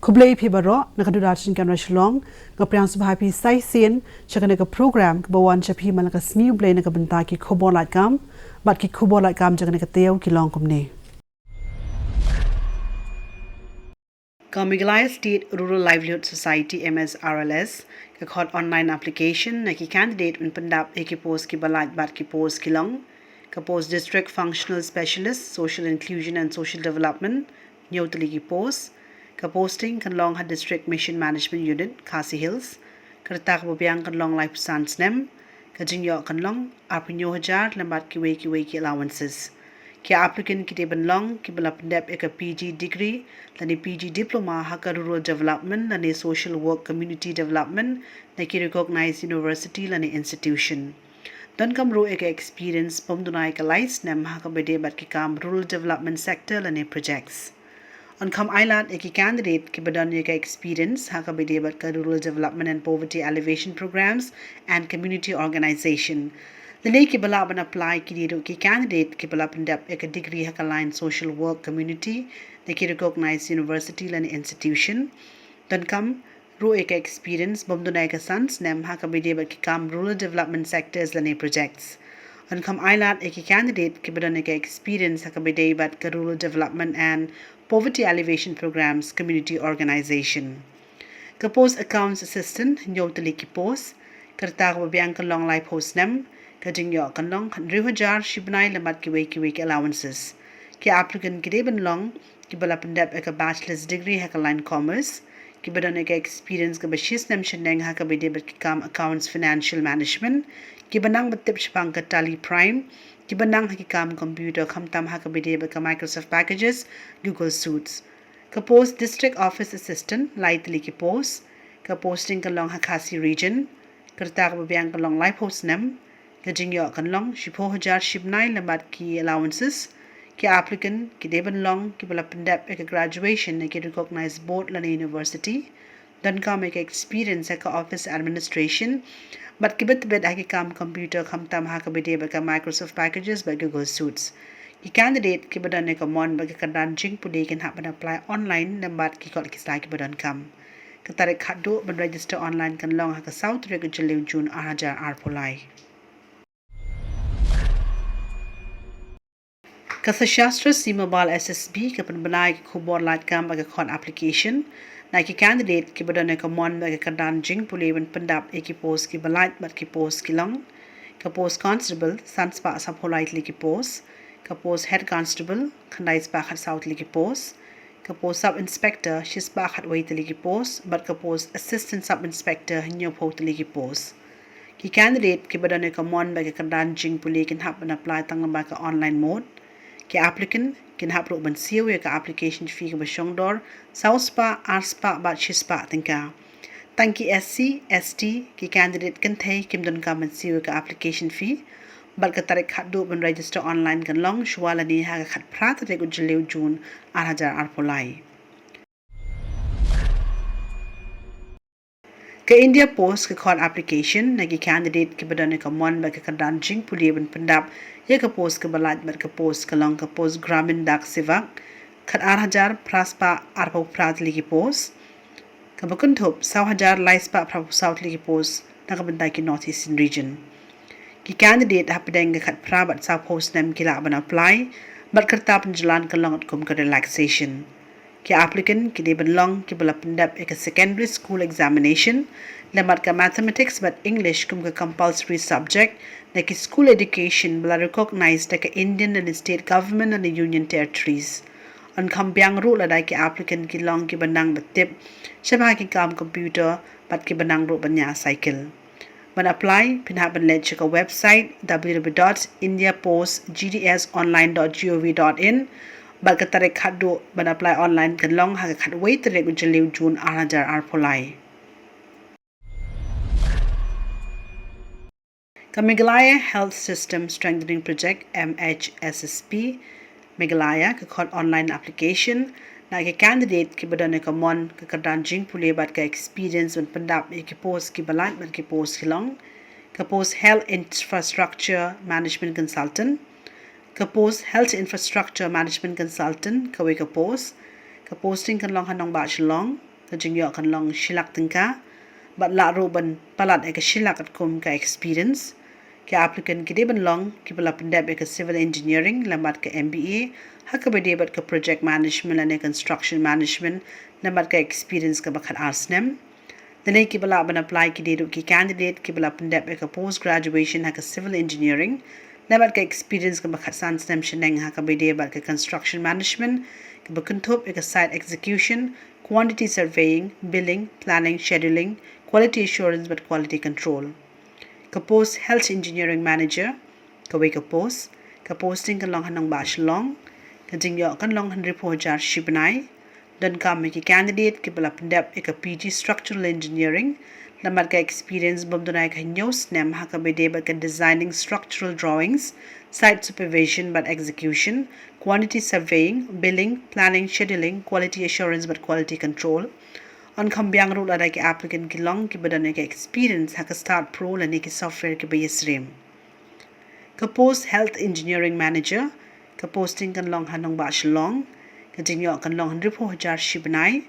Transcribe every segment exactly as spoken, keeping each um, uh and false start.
Khublei phi baroh, na ka Doordarshan Kamra Shillong, nga pdiang sngewbha ïa phi sa shisien sha kane ka program kaba wan sha phi man la ka Sngi U Blei na ka bynta ki khubor lad kam bad ki khubor lad kam jong kane ka taïew ki long kumne. Ka Meghalaya State Rural Livelihood Society, M S R L S, ka khot online application na ki candidate ban pyndap ïa ki post kiba lait bad ki post ki long: ka post District Functional Specialist, Social Inclusion and Social Development, hynñiew tylli ki post; ka posting kan long ha District Mission Management Unit, Khasi Hills; ka rta kaba biang kan long laiphew san snem; ka jingïoh kan long arphew hynñiew hajar lem bad kiwei kiwei ki allowances. Ki applicant ki dei ban long kiba la pyndep ïa ka P G degree lane P G diploma ha ka Rural Development lane Social Work Community Development na ki recognized university lane institution. Donkam ruh ïa ka experience bym duna ïa ka lai snem ha kaba ïadei bad ki kam rural development sector lane projects. Yn kham ailad ïa ki candidate kiba don ïa ka experience ha kaba ïadei bad ka Rural Development and Poverty Alleviation Programs and Community Organization. Lane kiba lah ban apply ki dei ruh ki candidate kiba la pyndep ïa ka degree ha ka line Social Work Community na ki recognized university lane institution. Donkam ruh ïa ka experience bym duna ïa ka san snem ha kaba ïadei bad ki kam rural development sectors lane projects. Yn kham ailad ïa ki candidate kiba don ïa ka experience ha kaba ïadei bad ka Rural Development and Poverty Alleviation Programs Community Organization. Ka post Accounts Assistant, hynñiew tylli ki post; ka rta kaba biang kan long laiphew snem; ka jingïoh kan long khathynriew hajar shi bnai lem bad kiwei kiwei ki allowances. Ki applicant ki dei ban long kiba la pyndep ïa ka bachelor's degree ha ka line Commerce, kiba don ïa ka experience kaba shi snem shaneng ha kaba ïadei bad ki kam accounts, financial management, kiba nang bad tip shaphang ka Tally Prime, kiba nang ha ki kam computer khamtam ha kaba ïadei bad ka Microsoft Packages, Google Suites. Ka post District Office Assistant, lai tylli ki post; ka posting kan long ha Khasi Region; ka rta kaba biang kan long laiphew snem; ka jingïoh kan long shiphew hajar shi bnai lem bad ki allowances. Ki applicant ki dei ban long kiba la pyndep ïa ka graduation na ki recognized board lane university, donkam ïa ka experience ha ka office administration bad kiba tbit ha ki kam computer khamtam ha kaba ïadei bad ka Microsoft Packages bad Google Suites. Ki candidate kiba don ïa ka mon bad ka kyrdan jingpule kin hap ban apply online lem bad ki kot ki sla kiba donkam. Ka tarik khatduh ban register online kan long ha ka saw tarik u Jylliew June ar hajar arphew lai. Ka Sashastra Seema Bal, S S B, ka pynbna ïa ki khubor lad kam bad ka khot application na ki candidate kiba don ïa ka mon bad ka kyrdan jingpule ban pyndap ïa ki post kiba lait bad ki post ki long: ka post Constable, san spah sawphew lai tylli ki post; ka post Head Constable, khyndai spah khatsaw tylli ki post; ka post Sub Inspector, shi spah khatwei tylli ki post; bad ka post Assistant Sub Inspector, hynñiewphew tylli ki post. Ki candidate kiba don ïa ka mon bad ka kyrdan jingpule kin hap ban apply tang lyngba ka online mode. Ki applicant kin hap ruh ban siew ïa ka application fee kaba shongdor saw spah, ar spah bad shi spah tyngka. Tang ki S C, S T, ki candidate kynthei kim donkam ban siew ïa ka application fee. Bad ka tarik khatduh ban register online kan long shuwa lane ha ka khatphra tarik u Jylliew June ar hajar arphew lai. Ka India Post ka khot application na ki candidate kiba don ïa ka mon bad ka kyrdan jingpule ban pyndap ïa ka post kaba lait bad ka post ka long ka post Gramin Dak Sevak, khatar hajar phra spah arphew phra tylli ki post; kaba kynthup saw hajar lai spah phraphew saw tylli ki post na ka bynta ki North Eastern Region. Ki candidate hapdeng ka khatphra bad sawphew snem ki lah ban apply, bad ka rta pynjlan ka long katkum ka relaxation. Ki applicant ki dei ban long kiba la pyndep ïa ka secondary school examination lem bad ka mathematics bad English kum ka compulsory subject na ki school education ba la recognize da ka Indian lane state government lane union territories. Yn kham biang ruh lada ki applicant ki long kiba nang bad tip shaphang ki kam computer bad kiba nang ruh ban ñiah cycle. Ban apply phin hap ban leit sha ka website w w w dot india post g d s online dot g o v dot in, bad ka tarik khatduh ban apply online kan long ha ka khatwei tarik u Jylliew June ar hajar arphew lai. Ka Meghalaya Health System Strengthening Project, M H S S P, Meghalaya, ka khot online application na ki candidate kiba don ïa ka mon, ka kyrdan jingpule bad ka experience ban pyndap ïa ki post kiba lait bad ki post ki long: ka post Health Infrastructure Management Consultant, ka post Health Infrastructure Management Consultant, kawei ka post. Ka posting kan long ha nongbah Shillong. Ka jingïoh kan long shi lak tyngka bad lah ruh ban palat ïa ka shi lak katkum ka experience. Ki applicant ki dei ban long kiba la pyndep ïa ka civil engineering lympat ka M B A ha kaba ïadei bad ka project management lane construction management lympat ka experience kaba khat ar snem. Lane kiba lah ban apply ki dei ruh ki candidate kiba la pyndep ïa ka post graduation ha ka civil engineering lympat ka experience kaba khat san snem shaneng ha kaba ïadei bad ka construction management, kaba kynthup ïa ka site execution, quantity surveying, billing, planning, scheduling, quality assurance bad quality control. Ka post health engineering manager, kawei ka post, ka posting kan long ha nongbah Shillong. Ka jingïoh kan long hynriewphew hajar shi bnai. Donkam ïa ki candidate kiba la pyndep ïa ka P G structural engineering lympat ka experience bym don ïa ka hynñiew snem ha kaba ïadei bad ka designing structural drawings, site supervision bad execution, quantity surveying, billing, planning, scheduling, quality assurance bad quality control. Yn kham biang ruh lada ki applicant ki long kiba don ïa ka experience ha ka START Pro lane ki software kiba ïasyriem. Ka post health engineering manager, ka posting kan long ha nongbah Shillong. Ka jingïoh kan long hynriewphew hajar shi bnai.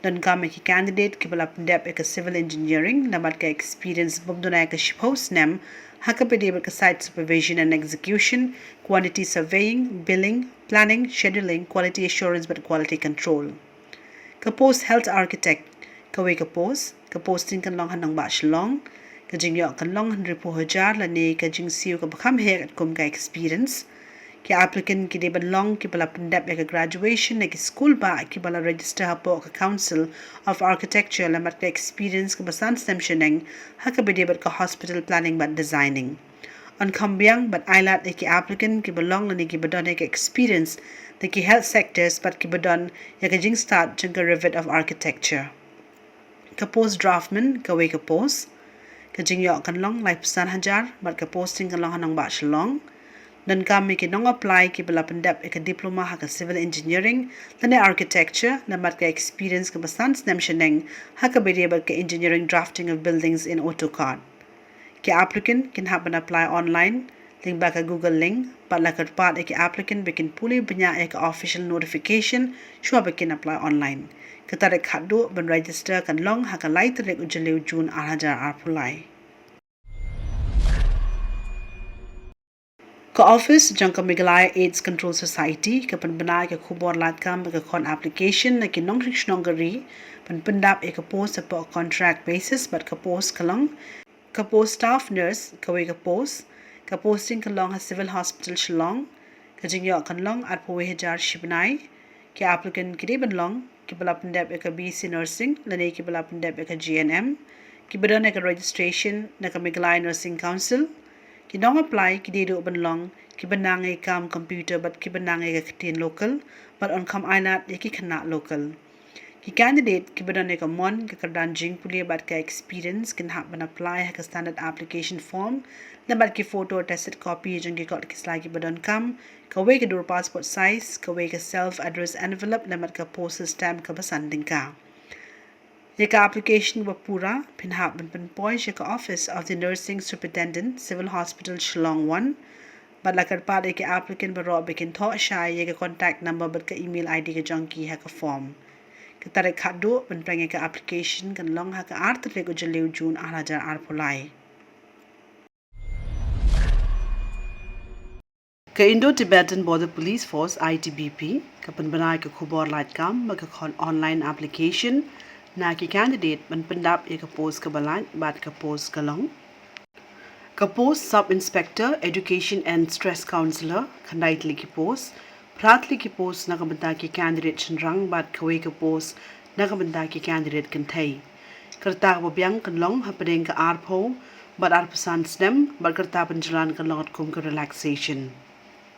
Donkam ïa ki candidate kiba la pyndep ïa ka civil engineering lympat ka experience bym don ïa ka shiphew snem ha kaba ïadei bad ka site supervision and execution, quantity surveying, billing, planning, scheduling, quality assurance bad quality control. Ka post health architect, kawei ka post, ka posting kan long ha nongbah Shillong. Ka jingïoh kan long hynriewphew hajar lane ka jingsiew kaba kham heh katkum ka experience. Ki applicant ki dei ban long kiba la pyndep ïa ka graduation na ki skul bah kiba la register hapoh ka Council of Architecture lympat ka experience kaba san snem shaneng ha kaba ïadei bad ka hospital planning bad designing. Yn kham biang bad ailad ïa ki applicant kiba long lane kiba don ïa ka experience da ki health sectors bad kiba don ïa ka jingstad jong ka Revit of Architecture. Ka post draftsman, kawei ka post, ka jingïoh kan long laiphew san hajar bad ka posting kan long ha nongbah Shillong. Donkam ïa ki nong apply kiba la pyndep ïa ka diploma ha ka civil engineering lane architecture lympat ka experience kaba san snem shaneng ha kaba ïadei bad ka engineering drafting of buildings in AutoCAD. Ki applicant kin hap ban apply online lyngba ka Google link bad la kyrpad ïa ki applicant ba kin pule bniah ïa ka official notification shuwa ba kin apply online. Ka tarik khadduh ban register kan long ha ka lai tarik u Jylliew June ar hajar arphew lai. Ka office jong ka Meghalaya AIDS Control Society ka pynbna ïa ka khubor lad kam bad ka khon application na ki nongshong shnong ka ri ban pyndap ïa ka post hapoh contract basis bad ka post ka long ka post staff nurse, kawei ka post, ka posting kan long ha Civil Hospital Shillong. Ka jingïoh kan long arphew wei hajar shi bnai. Ki applicant ki dei ban long kiba la pyndep ïa ka B S C Nursing lane kiba la pyndep ïa ka G N M, kiba don ïa ka registration na ka Meghalaya Nursing Council. Ki nong apply ki dei ruh ban long kiba nang ïa ka kam computer bad kiba nang ïa ka ktien local bad yn kham ailad ïa ki khynnah local. Ki candidate kiba don ïa ka mon, ka kyrdan jingpule bad ka experience kin hap ban apply ha ka standard application form lem bad ki photo attested copy jong ki kot ki sla kiba donkam, kawei ka dur passport size, kawei ka self address envelope lem bad ka postal stamp kaba san tyngka. Ïa ka application ba pura phin hap ban pynpoi sha ka Office of the Nursing Superintendent, Civil Hospital Shillong one. Bad la kyrpad ïa ki applicant baroh ba kin thoh shai ïa ka contact number bad ka email I D ka jong ki ha ka form. Ka tarik khadduh ban pynpoi ïa ka application kan long ha ka ar tarik u Jylliew June ar hajar arphew lai. Ka Indo-Tibetan Border Police Force, I T B P, ka pynbna ïa ka khubor lad kam bad ka khon online application na ki candidate ban pyndap ïa ka post kaba lait bad ka post ka long ka post Sub Inspector Education and Stress Counselor, khyndai tylli ki post, phra tylli ki post na ka bynta ki candidate shynrang bad kawei ka post na ka bynta ki candidate kynthei. Ka rta kaba biang kan long hapdeng ka arphew bad arphew san snem bad ka rta pynjlan kan long katkum ka relaxation.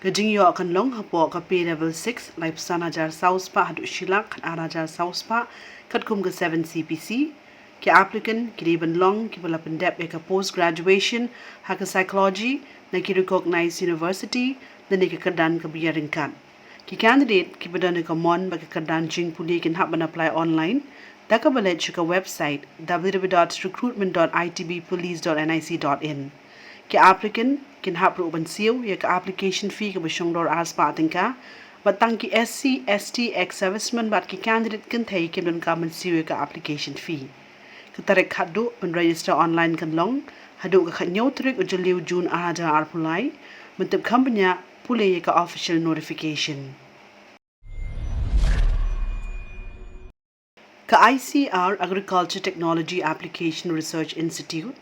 Ka jingïoh kan long hapoh ka pay level six, laiphew san hajar saw spah haduh shi lak khat ar hajar saw spah katkum ka seven C P C. Ki applicant ki dei ban long kiba la pyndep ïa ka post graduation ha ka psychology na ki recognized university lane ka kyrdan kaba ïaryngkat. Ki candidate kiba don ïa ka mon bad ka kyrdan jingpule kin hap ban apply online da kaba leit sha ka website w w w dot recruitment dot i t b police dot n i c dot in. Ki applicant kin hap ruh ban siew ïa ka application fee kaba shongdor ar spah tyngka Bad tang ki S C, S T, ex-servicemen bad ki candidate kynthei kim donkam ban siew ïa ka application fee. Ka tarik khatduh ban register online kan long haduh ka khatñiew tarik u Jylliew June ar hajar arphew lai. Ban tip kham bniah pule ïa ka official notification. Ka I C R Agriculture Technology Application Research Institute,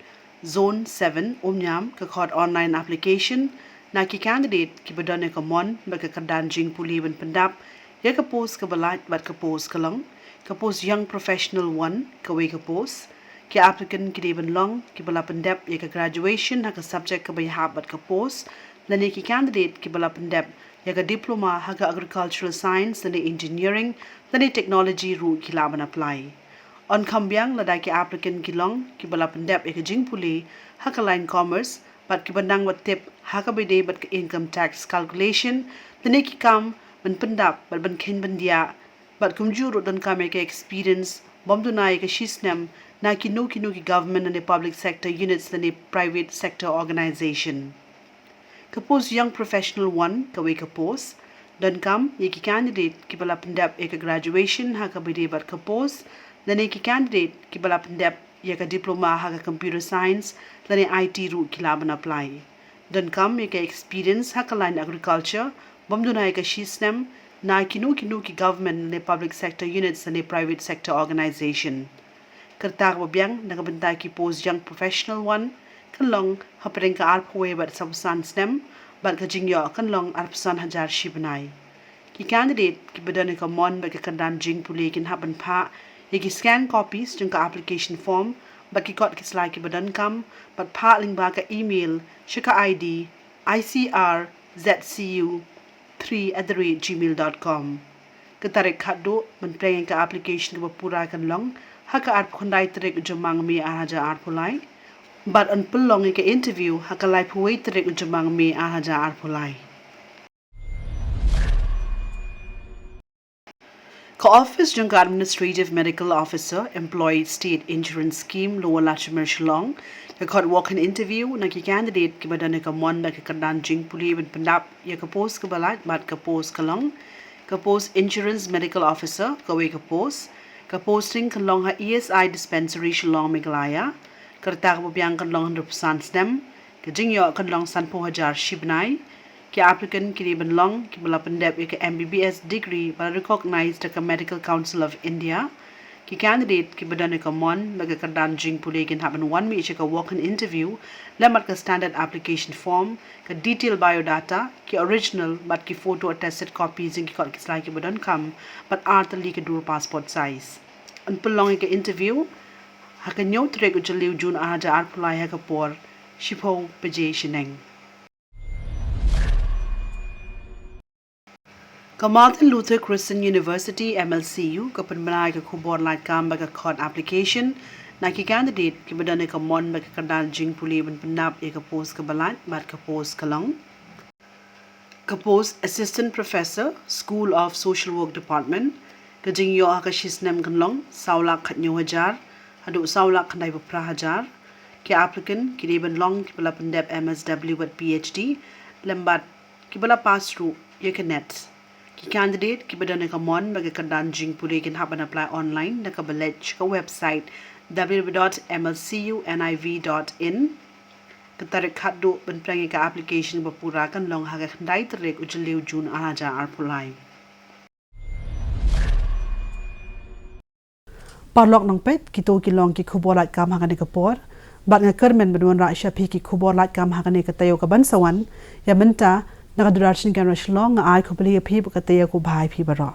Zone seven, Umiam, ka khot online application na ki candidate kiba don ïa ka mon bad ka kyrdan jingpule ban pyndap ïa ka post kaba lait bad ka post ka long ka post Young Professional one, kawei ka post. Ki applicant ki dei ban long kiba la pyndep ïa ka graduation ha ka subject kaba ïahap bad ka post, lane ki candidate kiba la pyndep ïa ka diploma ha ka agricultural science lane engineering lane technology ruh ki lah ban apply. Yn kham biang lada ki applicant ki long kiba la pyndep ïa ka jingpule ha ka line commerce bad kiba nang wat tip ha kaba ïadei bad ka income tax calculation lane ki kam ban pyndap bad ban kheiñ byndiah, bad kumjuh ruh donkam ïa ka experience bym duna ïa ka shisnem na kino kino ki government lane public sector units lane private sector organization. Ka post Young Professional one, kawei ka post, donkam ïa ki candidate kiba la pyndep ïa ka graduation ha kaba ïadei bad ka post lane ki candidate kiba la pyndep ïa ka diploma ha ka computer science lane I T ruh ki lah ban apply. Donkam ïa ka experience ha ka line agriculture bym duna ïa ka shisnem na kino kino ki government lane public sector units lane private sector organization. Ka rta kaba biang na ka bynta ki post Young Professional one kan long hapdeng ka arphew wei bad sawphew san snem bad ka jingïoh kan long arphew san hajar shi bnai. Ki candidate kiba don ïa ka mon bad ka kyrdan jingpule kin hap ban phah ïa ki scan copies jong ka application form bad ki kot ki sla kiba donkam bad phah lyngba ka email sha ka I D I C R Z C U three at the rate gmail dot com. Ka tarik khatduh ban pynlong ïa ka application kaba pura kan long ha ka arphew khyndai tarik u Jymmang May ar hajar arphew lai. Bad yn pynlong ïa ka interview ha ka laiphew wei tarik u Jymmang May ar hajar arphew lai. Ka office jong ka Administrative Medical Officer, Employee State Insurance Scheme, Lower Lachumiere, Shillong, ka khot walk-in interview na ki candidate kiba don ïa ka mon bad ka kyrdan jingpule ban pyndap ïa ka post kaba lait bad ka post ka long ka post Insurance Medical Officer, kawei ka post. Ka posting kan long ha E S I Dispensary, Shillong, Meghalaya. Ka rta kaba biang kan long hynriewphew san snem. Ka jingïoh kan long sanphew hajar shi bnai. Ki applicant ki dei ban long kiba la pyndep ïa ka M B B S degree ba la recognized da ka Medical Council of India. Ki candidate kiba don ïa ka mon bad ka kyrdan jingpule kin hap ban wan mih sha ka walk-in interview lem bad ka standard application form, ka detail biodata, ki original bad ki photo attested copies jong ki kot ki sla kiba donkam bad ar tylli ka dur passport size. Yn pynlong ïa ka interview ha ka hynñiew tarik u Jylliew June ar hajar arphew lai ha ka por shiphew baje shaneng. Ka Martin Luther Christian University, M L C U, ka pynbna ïa ka khubor lait kam bad ka khot application na ki candidate kiba don ïa ka mon bad ka kyrdan jingpule ban pyndap ïa ka post kaba lait bad ka post ka long ka post Assistant Professor, School of Social Work Department. Ka jingïoh ha ka shisnem kan long saw lak khatñiew hajar haduh saw lak khyndaiphew phra hajar. Ki applicant ki dei ban long kiba la pyndep M S W bad P H D lem bad kiba la pass ruh ïa ka NET. Ki candidate kiba don ïa ka mon bad ka kyrdan jingpule kin hap ban apply online da kaba leit sha ka website W W W dot M L C U N I V dot in. Ka tarik khatduh ban pynlong ïa ka application ba pura kan long ha ka khyndai tarik u Jylliew June ar hajar arphew lai. Paralok nongpeit, kito ki long ki khubor lait kam ha kane ka por. Bad nga kyrmen ban wanrah sha phi ki khubor lait kam ha kane ka taïew kaban sa wan. Ïa mynta na ka Doordarshan Canberra Shillong, nga ai khublei ïa phi bad ka taïew kaba bha ïa phi baroh.